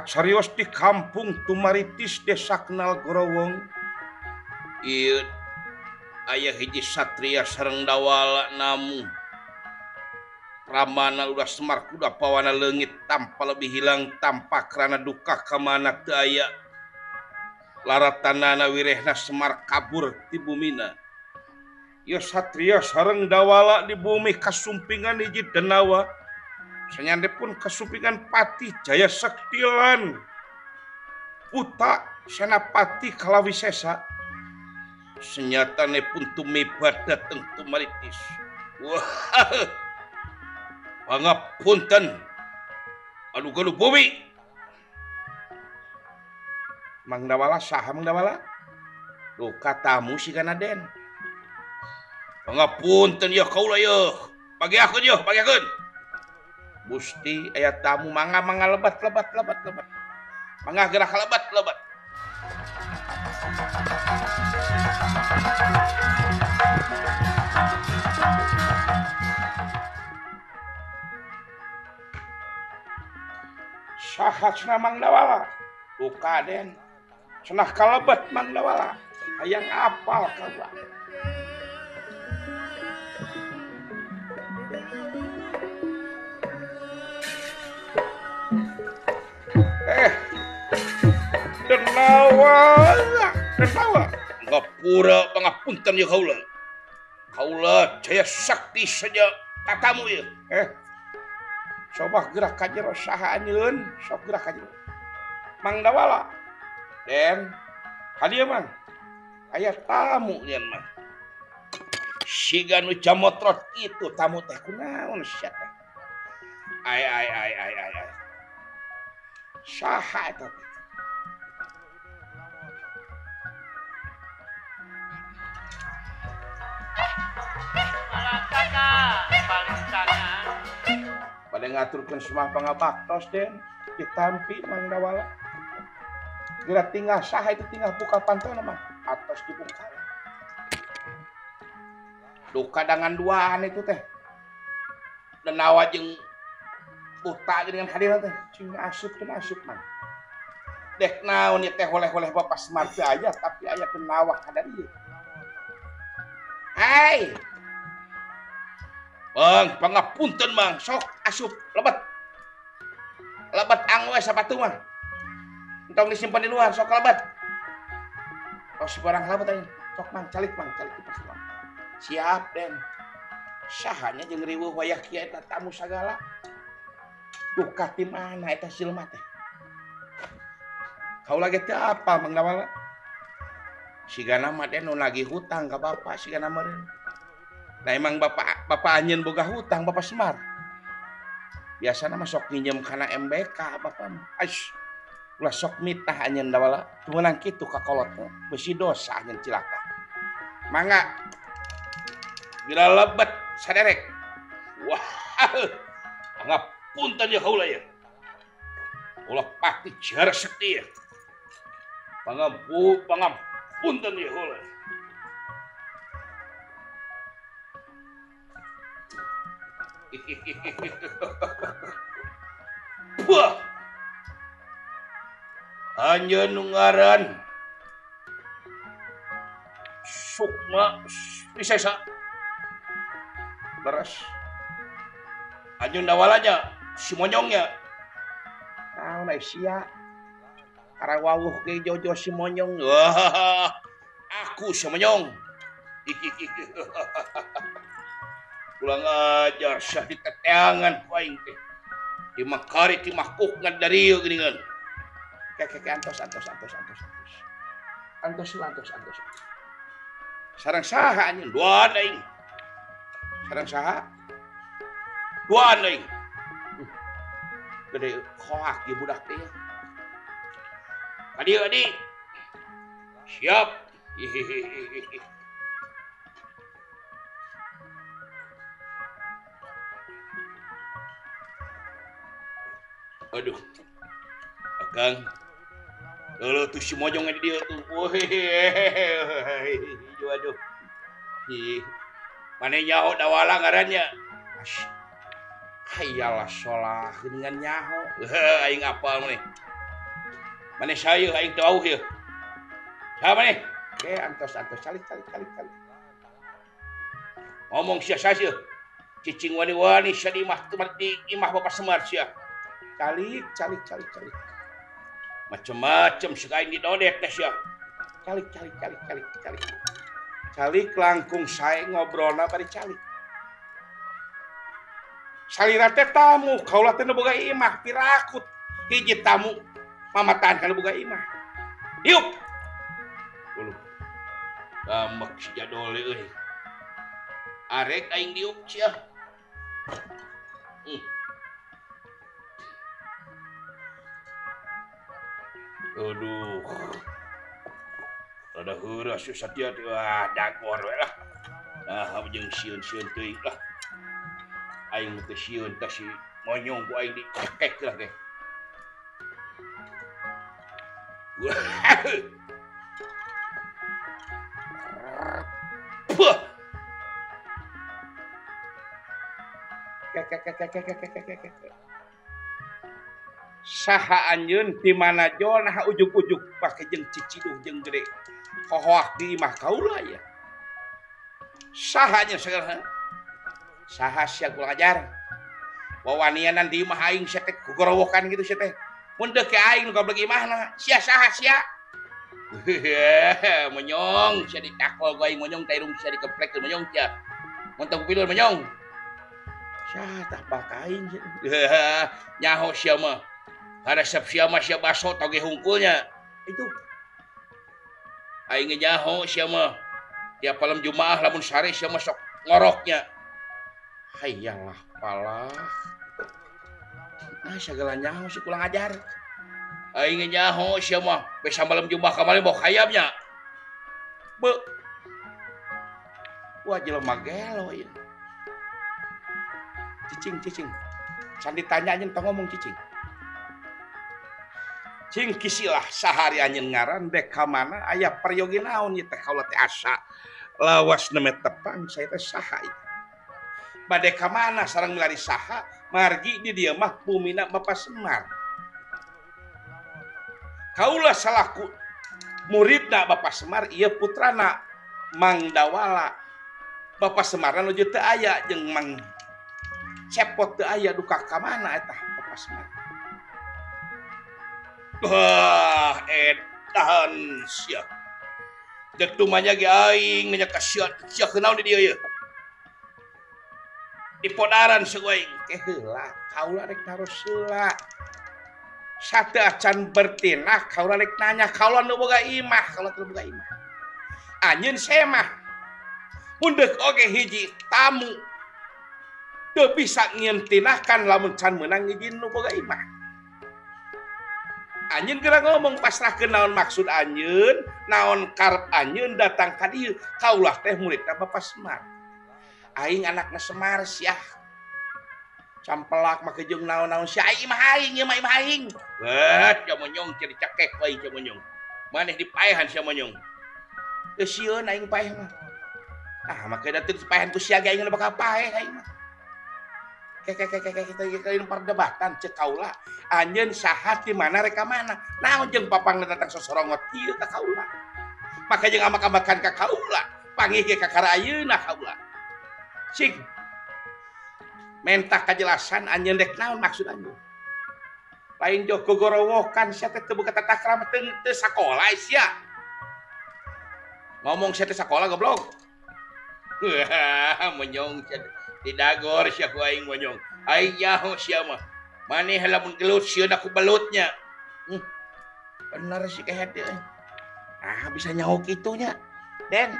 Kacarios di kampung Tumaritis desa Kenal Gorowong. Ieu aya hiji satria sareng dawala namu. Ramana udah Semar kuda pawana leungit tanpa lebih hilang tanpa karena duka kamana teu aya. Laratanana wirehna Semar kabur ti bumina. Ieu satria sareng dawala di bumi kasumpingan hiji denawa. Sanyande pun kasumpingan Patih Jaya Sektilan Puta Senapati Kalawisesa. Senyatane pun tumibat dateng Tumaritis. Wah, pangapunten anu gaduh bumi. Mang Dawala saha Mang Dawala? Duka tamu sigana Den. Pangapunten ya kaula yeuh. Bagiakeun yeuh, bagiakeun. Gusti aya tamu mangga mangga lebat lebat lebat lebat. Mangga gerak lebat lebat. Saha cenah Mang Dawala? Duka Den. Cenah kalebet Mang Dawala. Hayang apal kaula. Denawa, denawa. Ngapura pangapunten ya kaula. Kaula Jaya Sakti saja tatamu ieu. Coba gerak ka jero saha anjeun, sok gerak ka jero. Mang Dawala. Den, hadieu Mang. Aya tamu nyeun Mang. Siga nu jamotrot kitu tamu teh kunaon sia teh. Ai ai ai ai ai ai. Saha eta teh? Pada ngaturkeun semah pangabaktos Den, ditampi Mang Dawala. Geura tinggal saha itu tinggal buka pantona mah, atos dibuka. Duka dangan duaan itu teh. Denawa jeung buta dengan hadiran teh, cing asup cenah asup Mang. Dek naon ieu teh oleh-oleh Bapak Semar teu aya tapi aya denawa kada dieu. Hai. Bang, pangapunten Mang, sok asup lebet. Lebet angwe sapatu mah. Entong disimpan di luar, sok lebet. Oh, si barang lebet aja. Sok Mang, calik Mang, calik di pasar. Siap Den. Sahanya jeung riweuh wayah kieu eta tamu sagala. Duka ti mana eta silma teh? Kaula ge teu apa Mang Dawala? Sigana mah Den nu nagih hutang ka bapak sigana meureun. Nah emang bapak bapak anjeun boga hutang Bapak Semar. Biasana mah sok nginjem kana MBK bapak mah. Aish. Ulah sok mitah anjeun Dawala. Cuman kitu ka kolotna. Beusi dosa anjeun cilaka. Mangga. Bila lebet saderek. Wah. Pangapunten ya kaula ya. Ulah pati Jaya Sekti ya. Pangapunten ya kaula. Wah. Anjeun nu ngaran Sukma Wisesa. Beres. Anjeun Dawalanya si monyongnya. Naon ai sia? Karawawuh ge jojo si monyong. Wah, aku si monyong. Pulang ajar syah di teteangan ku aing teh. Di makari ti mahkuk ngan dari ieu geuningan. Keke antos antos antos antos antos. Antos antos antos. Sareng saha anjeun? Duaan aing. Sareng saha? Duaan aing. Gede koak ieu budak teh. Ka dieu adi. Siap. Hihihihi. Aduh. Akang. Leuh tuh si mojong di dieu tuh. Woi. Aduh. Ih. Mane nyaho Dawala ngarannya. Hayalah solah geuningan nyaho. Aing apal maneh. Maneh saha aing teu wauh ieu. Saha maneh? Ke antos antos calik calik calik calik. Ngomong sia sia sia. Cicing wani-wani sia di imah di imah Bapak Semar sia. Calik calik calik calik. Macem-macem sia aing didodet teh sia. Calik calik calik calik calik. Calik langkung sae ngobrolna bari calik. Salira teh tamu, kaula teh nu boga imah pirakut. Hiji tamu mamatahan kana boga imah. Diuk. Uluh. Tamak si jadol euy. Arek aing diuk sia. Aduh. Rada heuras satya teh wah dagor we lah. Nah, jeung sieun-sieun teuing lah. Aing teh sieun teh si monyong ku aing dicekek lah teh. Saha anjeun ti mana jol nah ujug-ujug pake jeung ciciduh jeung gede hohoak di imah kaula ya. Saha nya sagala saha sia kurang ajar. Wawanianan di imah aing sia teh gogorowokan gitu sia teh. Mun deuk aing nu goblok imahna sia saha sia. Monyong sia ditakol ku aing monyong ta irung sia dikeplek monyong sia. Mun teu kupilun monyong. Sia tah bakaing sia. Nyaho sia mah. Karesep sia mah sia baso toge hungkulnya. Itu. Aing nyaho sia mah. Tiap malam Jumaah lamun sare sia mah sok ngoroknya. Hayalah palah. Nah sagala nyaho si kurang ajar. Aing nyaho sia mah besa malam Jumaah kamari bawa hayamnya. Be. Wah jelema gelo ieu. Cicing cicing. Can ditanya anjeun tong ngomong cicing. Cing kisilah sahari anjeun ngaran dek ka mana aya peryogi naon ieu teh kaula teh asa lawas neme tepang saya teh saha ieu. Bade ka mana sareng milari saha margi di dieu mah bumina Bapak Semar. Kaula salaku muridna Bapak Semar ieu putrana Mang Dawala. Bapak Semar nuju teu aya jeung Mang Cepot teu aya duka ka mana eta Bapak Semar. Wah, edan sia. Dek tumanya ge aing nanya ka sia, sia kunaon di dieu ieu? Dipodaran sia aing. Ke heula, kaula rek naros heula. Sateu acan bertinah, kaula rek nanya, kaula nu boga imah, kaula teu boga imah. Anjeun semah. Mun deuk oge hiji tamu teu bisa ngieun tinahkan lamun can meunang ngijin nu boga imah. Anjeun geura ngomong pasrahkeun naon maksud anjeun, naon karep anjeun datang ka dieu. Kaulah teh muridna Bapak Semar. Aing anakna Semar sia. Campelak make jeung naon-naon sia aing imah aing ieu mah imah aing. Wah, sia monyong sia dicekek wae sia monyong. Maneh dipaehan sia monyong. Teu sieun aing paeh mah. Ah, make da teu dipaehan ku sia ge aing bakal paeh aing mah. Kayak perdebatan cek kaula anjeun saha di mana rek ka mana naon jeung papangna datang sosorongot ieu ka kaula maka jeung ambak-ambakan ka kaula panggih ge ka karayeuna kaula cing menta kajelasan anjeun rek naon maksud anjeun lain jauh gogorowokan sia teh teu boga tata krama teu sakola sia ngomong sia teh sakola goblok. Monyong sia didagor sia ku aing monyong. Aing nyaho sia mah. Maneh lamun gelut sieun aku belutnya. Bener si kehet euy. Ah bisa nyaho kitu nya. Den.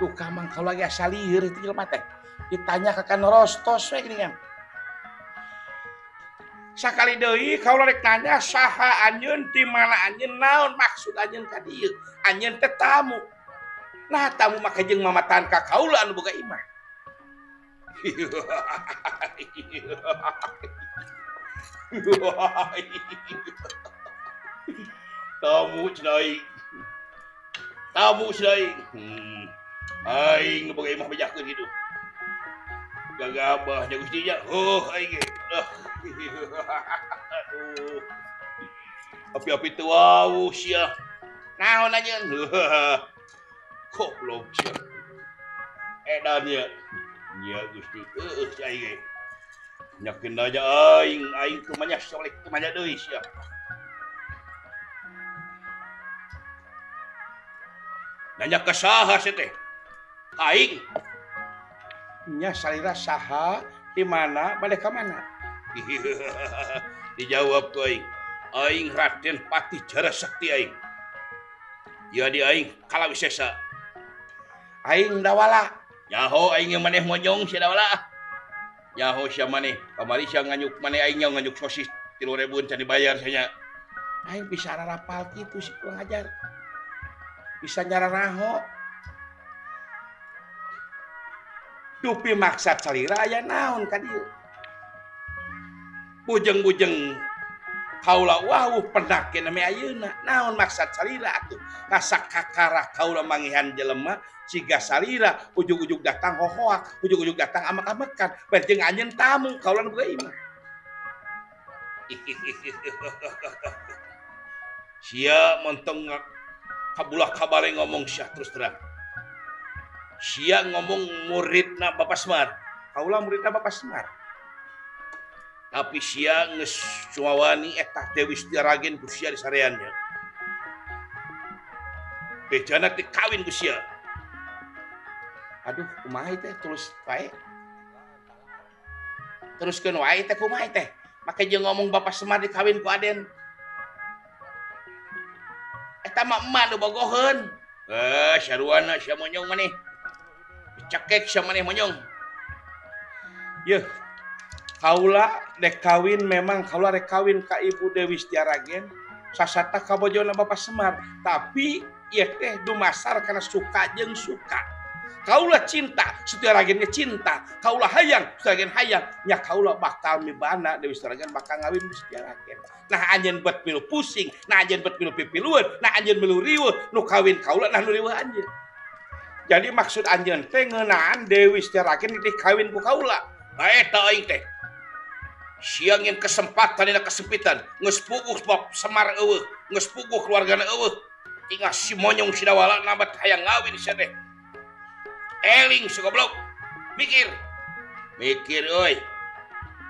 Tuh kamang kalau lagi asa lieur itu jelema teh. Ditanya ka kanorostos we geuningan. Sakali deui kaula rek nanya saha anjeun ti mana anjeun naon maksud anjeun ka dieu. Anjeun teh tamu. Nah tamu mah jeung mamatahan ka kaula anu boga imah. Tamu cenah. Tamu cenah. Aing nu boga imah bejakeun kitu. Gagabah nya Gusti nya. Heuh aing ge. Aduh. Api-api teu wawuh sia. Naon anjeun? Goblok sia. Edan nya. Nya Gusti, heueuh si aing ge. Nyakeun aja aing, aing kumanya solek kumanya deui sia. Nanya ka saha sia teh? Aing. Nya salira saha, di mana, bade ka mana? Dijawab ku aing. Aing Raden Patih Jara Sakti aing. Jadi aing kalawisesa. Aing dawala. Nyaho aing maneh monyong sia dawala. Nyaho sia maneh, kamari sia nganyuk maneh aing nya nganyuk sosis 3.000 can dibayar sia nya. Aing bisa rarapal kitu si kurang ajar. Bisa nyararaho. Dupi maksad salira aya naon ka dieu. Bujeng-bujeng kaula wawuh pendak nami ayeuna. Naon maksad salira atuh? Kasak kakara kaula mangihan jelema siga salira ujug-ujug datang hohoak, ujug-ujug datang amek-amekan, bari jeung anjeun tamu kaula nu boga imah. Sia montong kabulah kabale ngomong sia terus terang. Sia ngomong muridna Bapak Semar. Kaula muridna Bapak Semar. Tapi sia geus suawani eta Dewi Setiaragen ku sia di sareannya. Bejana teh kawin ku sia. Aduh, kumaha teh terus wae. Teruskeun wae teh kumaha teh. Make jeung ngomong Bapak Semar dikawin ku Aden. Eta mah emak nu bogoheun. Eh, saruana sia monyong maneh. Cekek sia maneh monyong. Yeuh. Kaula dek kawin memang kaula rek kawin ka Ibu Dewi Setiaragen sasata ka bojona Bapak Semar, tapi ieu teh dumasar kana suka jeung suka. Kaula cinta, Setiaragen ge cinta. Kaula hayang, Setiaragen hayang. Nya kaula bakal mibana Dewi Setiaragen bakal ngawin Setiaragen. Nah anjeun bet milu pusing, nah anjeun bet milu pipilueun, nah anjeun milu riweuh, nu kawin kaula nah nu riweuh anjeun. Jadi maksud anjeun teh ngeunaan Dewi Setiaragen dikawin ku kaula. Nah eta aing teh. Siang yang kesempatan dina kesempitan, geus puguh sebab Semar eueuh, geus puguh keluargana eueuh. Tinggal si monyong si dawala nabat hayang ngawin sia teh. Eling si goblok. Mikir. Mikir euy.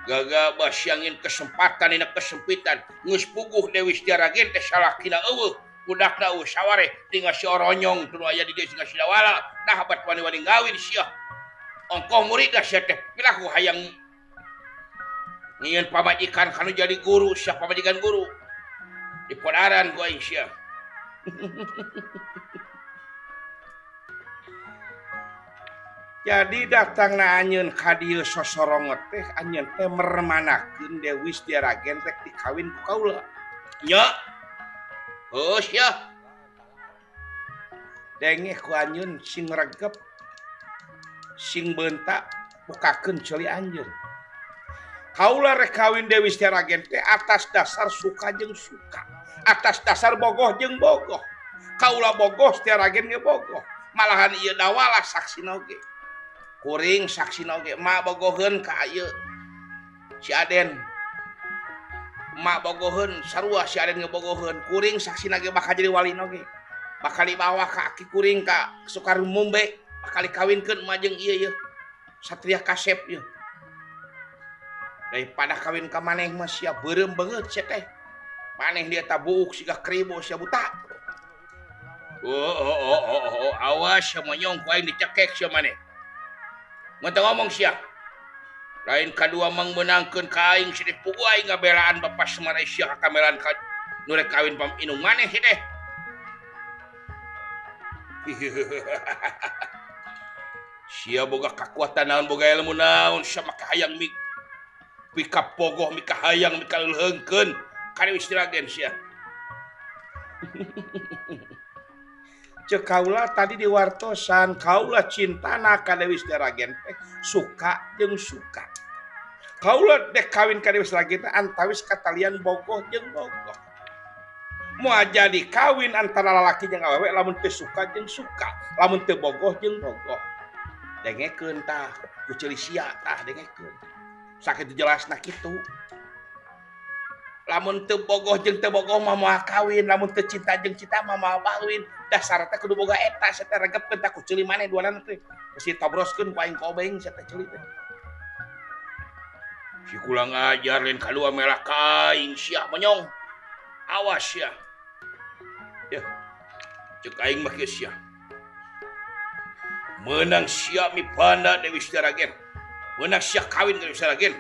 Gagabah siangin kesempatan dina kesempitan, geus puguh Dewi Setiaragen teh salakina eueuh, budakna eueuh sawareh, tinggal si oronyong teu aya di dieu tinggal si dawala, nah bat wani-wani ngawin sia. Ongkoh muridna sia teh pilaku hayang ngieun pamajikan kanu jadi guru, sia pamajikan guru. Dipodaran ku aing sia. Jadi datangna anjeun ka dieu sosorongot teh anjeun teh mermanakeun Dewi Setiaragen rek dikawin ku kaula. Nya. Heuh sia. Denge ku anjeun sing regep sing beunta bukakeun ceuli anjeun. Kaula rek kawin Dewi Setiaragen teh atas dasar suka jeung suka, atas dasar bogoh jeung bogoh. Kaula bogoh Setiaragen ge bogoh. Malahan ieu dawala saksina oge. Kuring saksina oge mak bogoheun ka ieu si Aden. Mak bogoheun sarua si Aden ge bogoheun. Kuring saksina ge bakal jadi walina oge. Bakal dibawa ka aki kuring ka Sukarumumbe, bakal dikawinkeun emak jeung ieu ieu. Satria Kasep ieu. Daripada kawin ka maneh mah sia beureum beungeut sia teh. Maneh dia tabuuk siga kribo sia buta. Oh, awas sia monyong ku aing dicekek sia maneh. Mun teu ngomong sia. Lain kadua mangmeunangkeun ka aing sia teh puguh aing ngabelaan Bapak Semar sia ka kamelaan ka nu rek kawin pam indung maneh sia teh. Sia boga kakuatan naon boga ilmu naon sia make hayang mik mika pogoh mika hayang mika leuheungkeun ka Dewi Setiaragen sia. Ceuk kaula tadi diwartosan kaula cintana ka Dewi Setiaragen teh suka jeung suka. Kaula dek kawin ka Dewi Setiaragen teh antawis katalian bogoh jeung bogoh. Moal jadi kawin antara lalaki jeung awewe lamun teu suka jeung suka, lamun teu bogoh jeung bogoh. Dengekeun tah, ku ceuli sia tah dengekeun. Sakitu jelasna kitu. Lamun teu bogoh jeung teu bogoh mah moal kawin, lamun teu cinta jeung cinta mah moal kawin. Dasar teh kudu boga eta sia teh regepkeun tah ku ceuli maneh duanana teh. Geus ditobroskeun ku aing kobeng sia teh ceuli teh. Si kurang ajar lain kadua melak ka aing sia monyong. Awas sia. Yeuh. Ceuk aing mah kieu sia. Meunang sia mipanda Dewi Setiaragen. Meunang sia kawin ka Dewi Setiaragen.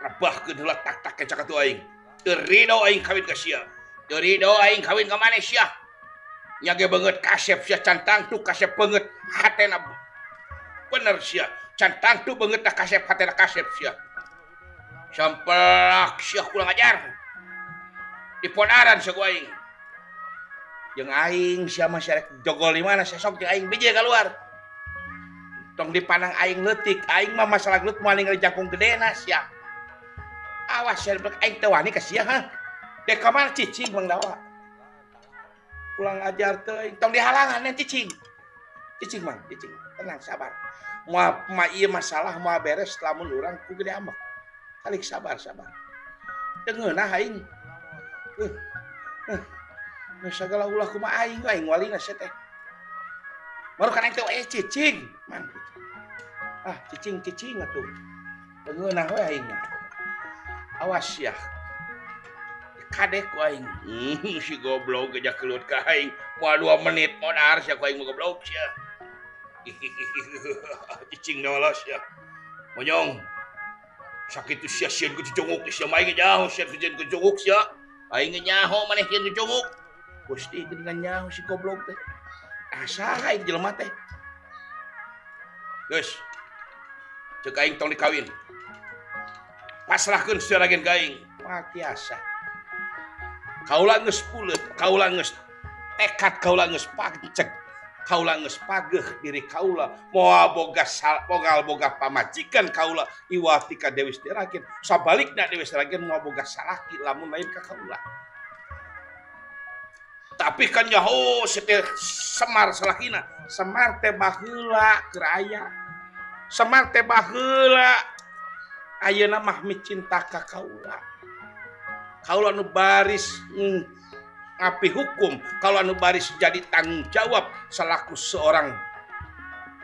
Rebahkeun heula tak-tak ka cakatu aing. Teu rido aing kawin ka sia. Teu rido aing kawin ka maneh sia. Nya ge beungeut kasep sia can tangtu kasep beungeut hatena bener sia. Can tangtu beungeut tah kasep hatena kasep sia. Sampelak sia kurang ajar. Diponaran sia ku aing. Jeung aing sia mah sia rek jogol di mana sesok jeung aing biji keluar. Tong dipandang aing leutik, aing mah masalah gelut moal ningali jangkung gedena sia. Awas sia aing teu wani ka sia hah. Dek ka mana cicing Mang Dawa. Pulang ajar teuing, tong dihalangan nya cicing. Cicing Mang, cicing. Tenang sabar. Moal mah ieu masalah moal beres lamun urang ku gede ambek. Kalik sabar sabar. Teu ngeunah aing. Geus sagala ulah kumaha aing, aing walina sia teh. Baru kan aing teh we cicing, Mang. Ah, cicing-cicing atuh. Teu ngeunah we aing mah. Awas ya. Kadek ku aing. Si goblok gejak kelut ka aing. Moal 2 menit modar sia ku aing mah goblok sia. Cicing dolos sia. Monyong. Sakitu sia sieun ku cicunguk sia mah aing nyaho sieun ku cicunguk sia. Aing nyaho maneh sieun cicunguk. Gusti geuningan nyaho si goblok teh. Asa aing jelema teh. Geus. Ceuk aing tong dikawin. Pasrahkeun sia ragen ka aing. Mah tiasa. Kaula geus puleut, kaula geus tekad, kaula geus pagcek, kaula geus pageuh diri kaula moal boga moal boga pamajikan kaula iwati ka Dewi Setiaragen. Sabalikna Dewi Setiaragen moal boga salaki lamun lain ka kaula. Tapi kan nyaho setir Semar salakina. Semar teh baheula keur aya. Semar teh baheula ayeuna mah micinta ka kaula. Kaula nu baris ngapi hukum, kaula nu baris jadi tanggung jawab selaku seorang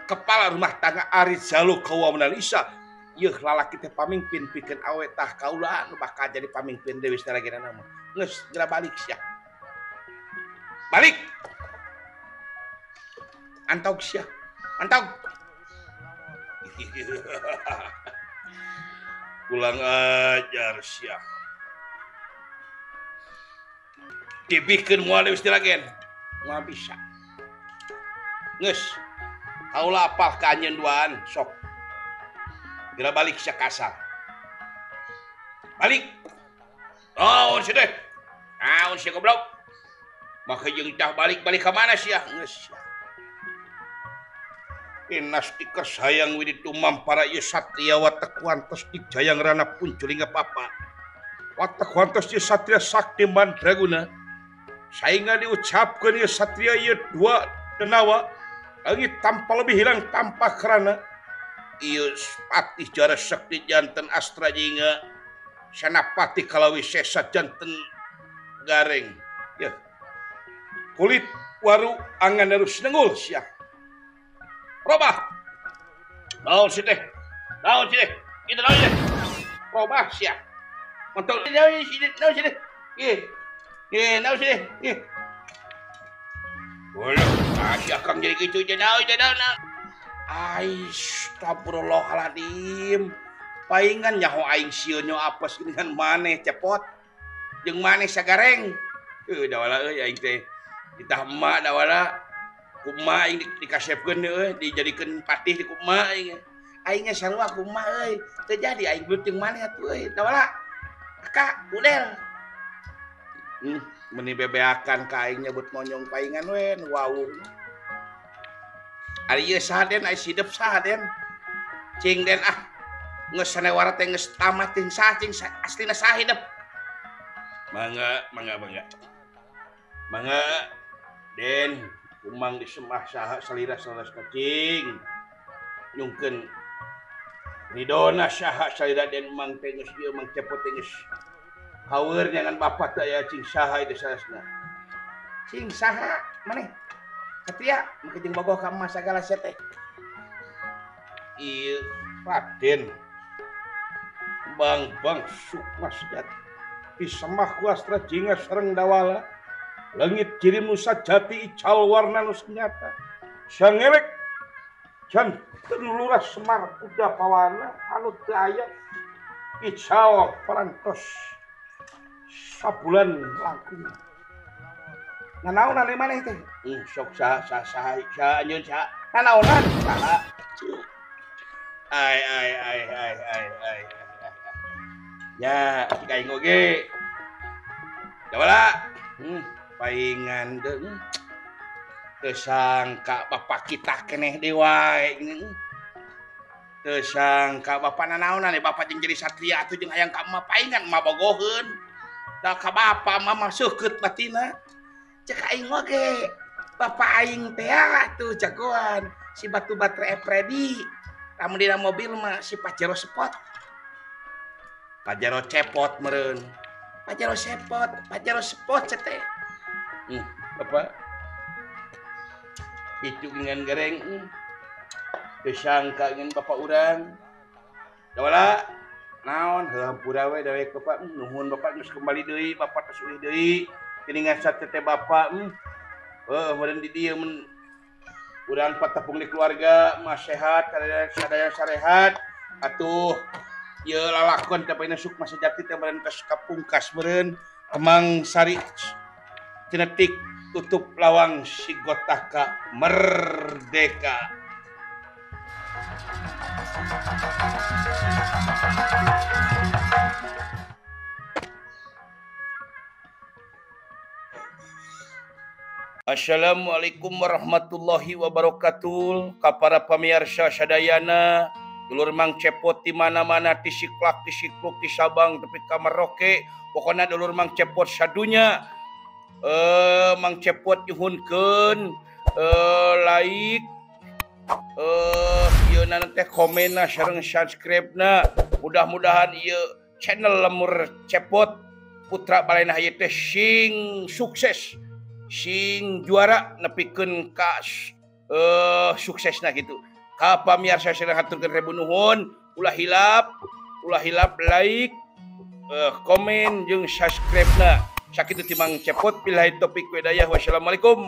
kepala rumah tangga ari jalu kawa menalisa. Yeuh lalaki teh pamimpin pikeun awe tah kaula nu bakal jadi pamimpin Dewi Setiaragen mah. Geus geura balik sia. Balik. Antog sia. Antog. Pulang ajar sia. Dibikeun moal Dewi Setiaragen. Moal bisa. Geus. Kaula apal ka anjeun duaan sok. Geura balik sia kasar. Balik. Naon sia teh? Naon sia goblok? Maka jeung tah balik-balik ka mana sia? Geus sia. Pinastika sayang widi tumam para ieu satria watek wantos dijayang rana punculinga papa. Watek wantos ieu satria sakti mandraguna. Sainga diucapkeun ieu satria ieu dua denawa leungit tanpa lebih hilang tanpa kerana. Ieu patih jara sakti janten astra jingga senapati kalawi sesa janten gareng. Yeuh. Kulit waru angan harus nenggul sia. Robah. Naon si teh? Naon si teh? Itu naon si teh? Robah sia. Mantul naon si teh? Naon si teh? Ih. Ih, naon si teh? Ih. Walah, sia akang jadi kitu je naon je naon. Astagfirullahaladzim. Paingan nyaho aing sieun nyo apes dengan maneh cepot. Jeung maneh sagareng. Heuh dawala euy aing teh. Ditah emak dawala. Kumaha aing dikasepkeun euy, dijadikeun patih di kumaha aing. Aing ge sarua kumaha euy. Teu jadi aing gelut jeung maneh atuh euy. Dawala. Kak, udel. Meni bebeakan ka aing nyebut monyong paingan we nu wawuh. Ari ieu saha den, ari sidep saha den. Cing den ah. Geus sanewara teh geus tamat ting saha cing aslina saha hidep. Mangga, mangga, mangga. Mangga den kumang disemah saha salira salas cing. Nyungkeun ridona saha salira den mang teh geus ieu mang cepot teh geus Haur jangan bapak teh aya cing saha itu sanesna. Cing saha maneh? Satria make jeung bogoh ka emak sagala sia teh. Ieu Raden Bang Sukma Sejati disemah ku astra jingga sareng dawala leungit ciri nu sajati ical warna nu senyata sangelek janten lurah Semar kuda pawana anu teu aya ical parantos sabulan langkung. Nanaonan ieu maneh teh? Sok saha saha saha anjeun saha? Nanaonan saha? Ai ai ai ai ai ai. Ya, cik aing oge. Jawala. Paingan deui. Teu sangka bapak kita keneh deui wae. Teu sangka bapak nanaonan bapak jeung jadi satria atuh jeung hayang ka emak paingan emak bogoheun. Da ka bapak mah mah seukeut batina. Cek aing oge. Bapak aing teh atuh jagoan si batu baterai Freddy. Lamun dina mobil mah si Pajero Sport. Pajero cepot meureun. Pajero sepot, Pajero spot teh. Bapak. Itu dengan gereng. Teu sangka ngan bapak urang. Dawala naon heuh hampura we dawek bapak. Nuhun bapak geus kembali deui, bapak tos ulih deui. Geuningan sate teh bapak. Heuh meureun di dieu mun urang patepung di keluarga mah sehat, sadaya sarehat. Atuh ieu lalakon teh paina Sukma Sejati teh meureun tos kapungkas meureun Kemang Sari cinetik tutup lawang sigotaka merdeka. Assalamualaikum warahmatullahi wabarakatuh. Ka para pamirsa sadayana, dulur Mang Cepot di mana-mana, di Siklak, di Sikluk, di Sabang, tepi ka Merauke, pokona dulur Mang Cepot sadunya. Mang Cepot nyuhunkeun like, ieu na teh komenna sareng subscribe-na. Mudah-mudahan ieu channel Lemur Cepot Putra Balena ieu teh sing sukses, sing juara nepikeun ka suksesna gitu. Ka pamirsa sareng haturkeun ribu nuhun, ulah hilap like, komen jeung subscribe-na. Sakitu ti Mang Cepot, billahi taufik wa hidayah. Wassalamualaikum.